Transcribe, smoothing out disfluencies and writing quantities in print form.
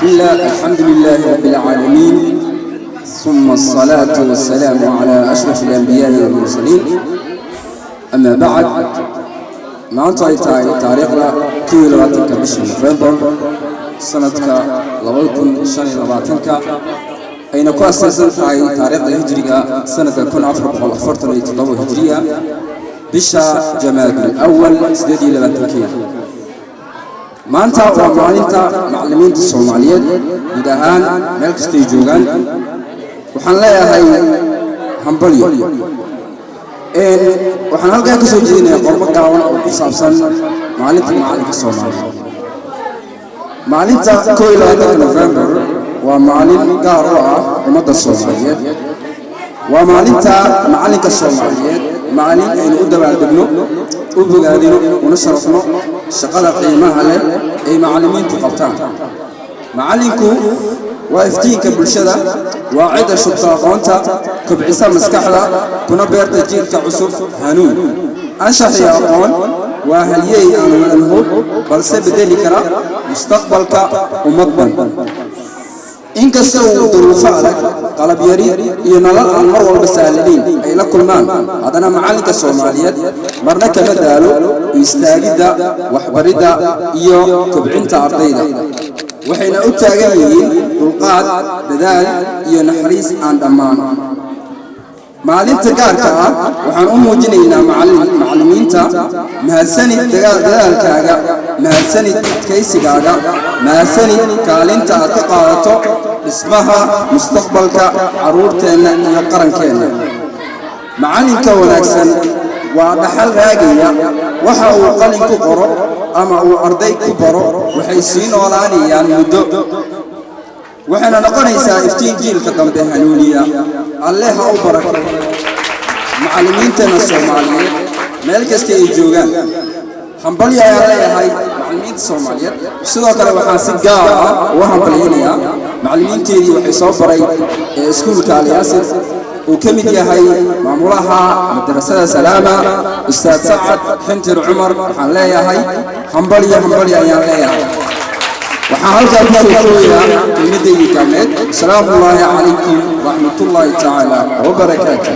بسم الله، الحمد لله رب العالمين، ثم الصلاة والسلام على أشرف الأنبياء والمرسلين، أما بعد. Maanta ay tahay taariikhda 21-ka bisha Nofembar sanadka 2025-ka, ayna ku asaysan tahay taariikhda hijriga sanadka 1447 hijriya, bisha Jamaadul Awal 28-keeda. Maanta waa maalinta macallimiinta Soomaaliyeed guud ahaan meel kastay joogaan. Waxaan leeyahay hambalyo. Waxaan halkaa ka soo jeedinayaa qormo gaaban oo ku saabsan maalinta macallinka Soomaaliyeed. Maalinta 21-ka Nofembar waa maalin gaar u ah ummadda Soomaaliyeed. Waa maalinta macallinka Soomaaliyeed, maalin aynu u dabaaldegno, u bogaadino, una sharafno shaqada qiimaha leh ay macallimiintu qabtaan. Macallinku waa iftiinka bulshada, waa cidda shubta aqoonta, kobcisa maskaxda, kuna beerta jiilka cusub hanuun, anshax iyo aqoon. Waa halyey aan wadan hub, balse bedeli kara mustaqbalka ummad dhan. Inkasta uu duruufo adag, qalab yari iyo nolol aan mar walba sahlanayn ay la kulmaan, haddana macallinka Soomaaliyeed marna kama daalo u istaagidda waxbaridda iyo kobcinta ardayda. Waxayna u taagan yihiin dulqaad, dadaal iyo naxariis aan dhammaan. Maalinta gaarka ah waxaan u muujinaynaa macallimiinta: mahadsanid dadaalkaaga, mahadsanid adkaysigaaga, mahadsanid kaalinta aad ka qaadato dhismaha mustaqbalka carruurteenna iyo qarankeenna. Macallinka wanaagsan waa dhaxal raagaya. Waxa uu qalin ku qoro ama uu arday ku baro waxay sii noolaanayaan muddo, waxayna noqonaysaa iftiin jiilka dambe hanuuniya. Alle ha u barako macallimiinteenna Soomaaliyeed meel kasta ay joogaan. Hambalyo ayaan leeyahay macallimiinta Soomaaliyeed. Sidoo kale waxaan si gaar ah uga hambalyaynayaa macallimiinteedii waxay soo baray ee iskuulka Alyaasir, uu ka mid yahay maamulaha madrasada Salaama, Ustaad Sacad Xintir Cumar. Waxaan leeyahay hambalyo, hambalyo ayaan leeyahay. Waxaan halkaa ku soo koobayaa kelmaddaydii gaameed. Asalaamu ullaahi calaykum waraxmatullaahi tacaala wabarakaatu.